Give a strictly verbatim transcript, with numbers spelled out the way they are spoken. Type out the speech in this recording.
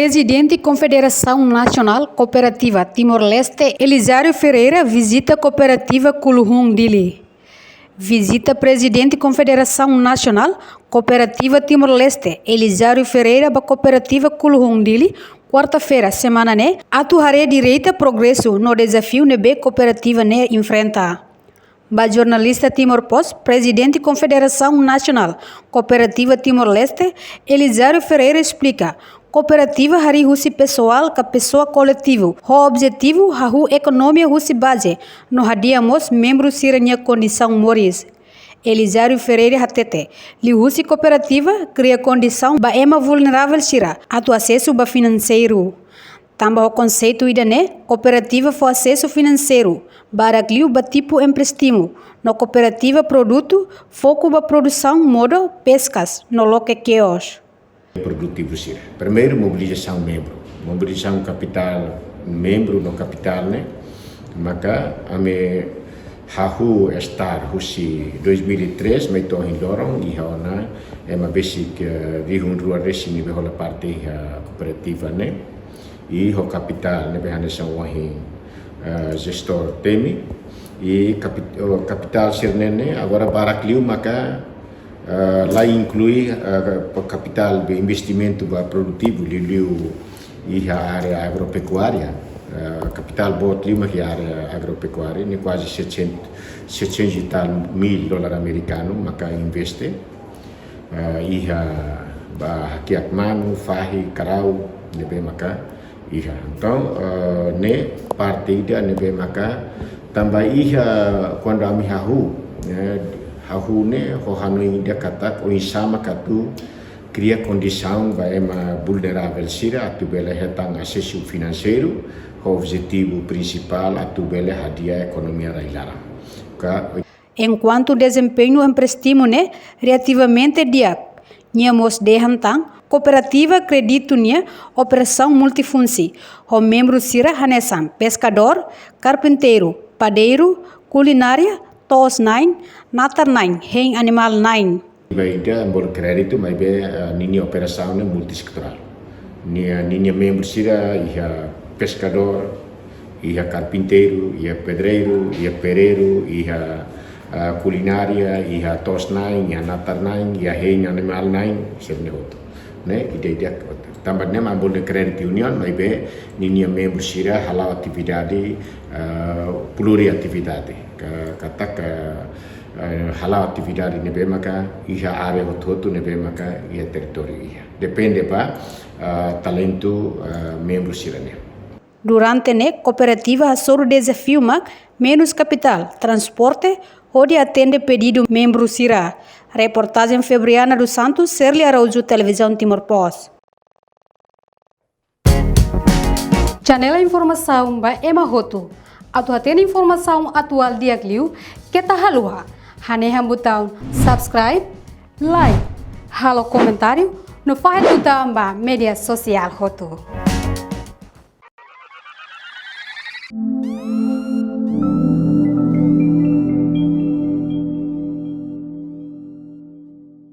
Prezidente Konfederasaun Nasionál Kooperativa Timor-Leste, Elizário Ferreira, vizita Kooperativa Kuluhun Dili. Vizita Prezidente Konfederasaun Nasionál Kooperativa Timor-Leste, Elizário Ferreira, ba Kooperativa Kuluhun Dili, kuarta-feira semana ne'e, atu haree direta progresu no dezafiu ne'ebé kooperativa ne'e enfrenta. Ba jornalista Timor Post, Prezidente Konfederasaun Nasionál Kooperativa Timor-Leste, Elizário Ferreira, esplika, kooperativa harii husi pesoál ka pesoa koletivu, ho objetivu hahú ekonomia husi baze, no hadi'a mós membru sira-nia kondisaun moris. Elizário Ferreira hatete, liuhusi kooperativa kria kondisaun ba ema vulneravel sira atu asesu ba finanseiru. Tanba ho konseitu ida-ne'e, kooperativa fó asesu finanseiru barak liu ba tipu empréstimu, no kooperativa produtu foku ba produsaun modo peskas no loke keos. Produtivu sira. Primeiru, mobilizasaun membru. Mobilizasaun kapitál membru no kapitál ne'e, maka ami hahú start husi dois mil e três mai to'o ohin loron, iha ona ema besik, eh, rihun rua resin ne'ebé hola parte iha kooperativa ne'e. I ho kapitál ne'ebé hanesan ohin, eh, jestór temi. I kapit-, oh, kapitál sira-ne'e ne'e agora barak liu maka, eh, la inklui, eh, pa kapitál be investimentu ba produtivu, liuliu iha área agropekuária. Eh, kapitál boot liu mak iha área agropekuária, ne'e kuaze setecentos, setecentos e tal mil dólar amerikanu maka investe, eh, iha ba hakiak manu, fahi, karau, ne'ebé maka iha. Entaun, eh, ne'e parte ida ne'ebé maka tanba iha kuandu ami hahú, eh, hahú ne'e ho hanoin ida katak oinsá maka atu kria kondisaun ba ema vulneravel sira atu bele hetan asesu finanseiru, ho objetivu prinsipál atu bele hadi'a ekonomia rai-laran. Ka Enkuantu dezempeñu empréstimu ne'e relativamente di'ak, nia mós dehan tan kooperativa kréditu nia operasaun multifunsi, ho membru sira hanesan peskadór, karpinteiru, padeiru, kulinária, to'os-na'in, natar-na'in, hein animál-na'in. Maibé ita bolu kréditu, maibé, eh, ninia operasaun ne'e multisetorál. Nia, ninia membru sira iha peskadór, iha karpinteiru, iha pedreiru, iha pereiru, iha, ah, kulinária, iha to'os-na'in, iha natar-na'in, iha hein animál-na'in, sira-ne'e hotu. Ne'e, ida-idak hotu. Tanba ne'e mak bolu kréditu union, maibé ninia membru sira hala'o atividade, ah, pluriatividade. Ka, katak, eh, hala'o atividade ne'ebé maka iha área hotu-hotu ne'ebé maka iha territóriu iha. Depende ba, ah, talentu, ah, membru sira-ne'e. Durante ne'e, kooperativa hasoru dezafiu mak menus kapitál, transporte, hodi atende pedidu membru sira. Reportajen Febriana dos Santos, Serli Araújo, Televizaun Timor Post. Janela informasaun ba ema hotu. Atu hatene informasaun atuál di'ak liu, keta haluha hanehan butaun subscribe, like, halo komentáriu, no fahe tutan ba média sosiál hotu.